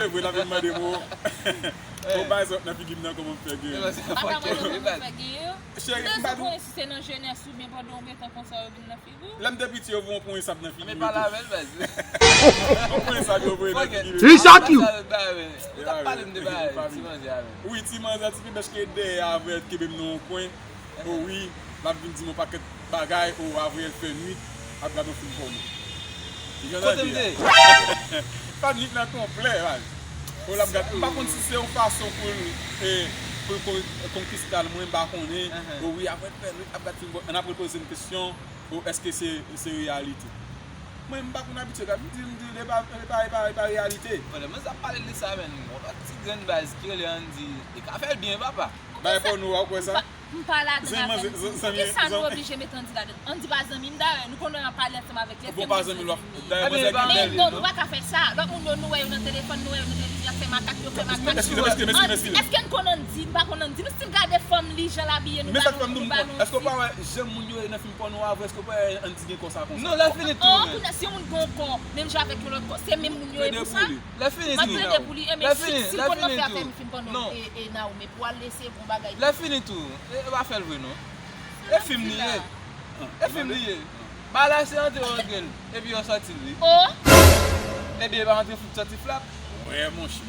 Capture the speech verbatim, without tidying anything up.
Se vre, l ap vin mande m, o, o, bay zòt nan figi m nan, kòman m fè genyen? Papa mwen, kòman m fè genyen? Cheri, m Bezwen pa di w. Konnen si se nan jenès ou byen pandan w gentan konsa yo vin nan figi w. Lè m te piti, yo voye yon ponyè sab nan figi m. Men pale avè l, baz. Yon ponyè sab yo voye nan figi m. Li chòk you. Ou t ap pale m de bagay, ti manzè avè l. Wi, ti manzè, ti pi bèch ke dèyè avè l, kenbe m nan yon kwen. O wi, l ap vin di m yon pakèt bagay, o, avè l fè nwit, ap gade yon fim pòno. Jan Kote m te? Pa nwit nan konplè, baz. O, l ap gade, m pa konn si se yon fason pou l, e, pou l kon- konkista l, mwen, m pa konnen. O wi, avè l fè nwit, ap gade fim pòno. Ann apre l poze m kesyon, o, èske se, se reyalite? Mwen, m pa konn abitye gade, m di, m di, e pa, e pa, e pa, e pa reyalite. Bon, lè mwen sa pale de sa, men, yon lòt ti grenn baz ki rele Andy, li ka fè l byen, papa. Bay pòno a, ou kwè sa? M pa ladan Zanmi, avè l. zanmi, zanmi, Poukisa nou zanmi. Oblije mete Andy ladan? Andy pa zanmi m dayè. Nou konnen w ap pale ansanm avèk li. Bon, pa zanmi l w ap. Dayè, Ebyen, manzè pa ki Men bèl. non, nou pa ka fè sa. Lòt moun yo, nou wè yo nan telefòn, nou wè yo nan televizyon, y ap fè makak, yo fè makak. Mèsi, mèsi, mèsi, mèsi. Èske n konn Andy? M pa konn Andy. Nou si n gade fanm li, jan l abiye, nou Men ba sa k fè m nou, di w, nou ba m nou konn. Èske w pa Andy. Wè jan moun yo ye nan fim pòno a vre, èske w pa wè Andy gen kò sa konsa? Non, lè fini tou, Oh, men. Kounye a si yon moun gen yon kò, menm jan avèk yon lòt kò, se menm moun yo ye Plede pou pou sa? li. Lè fini M ap tou. plede pou li, e men Lè si, fini, si l lè konn nan fini fè afè tou. m fim pòno, Non. e, e Naomi, pou al lese bon bagay. Lè fini tou. E pa fè l vre, non. E fim li ye. E fim li ye. Bagay la se antre yo antre l. Epi yo sòti l, wi. Oh, Ebyen, e pa antre fout sòti flap. Wè, monchè.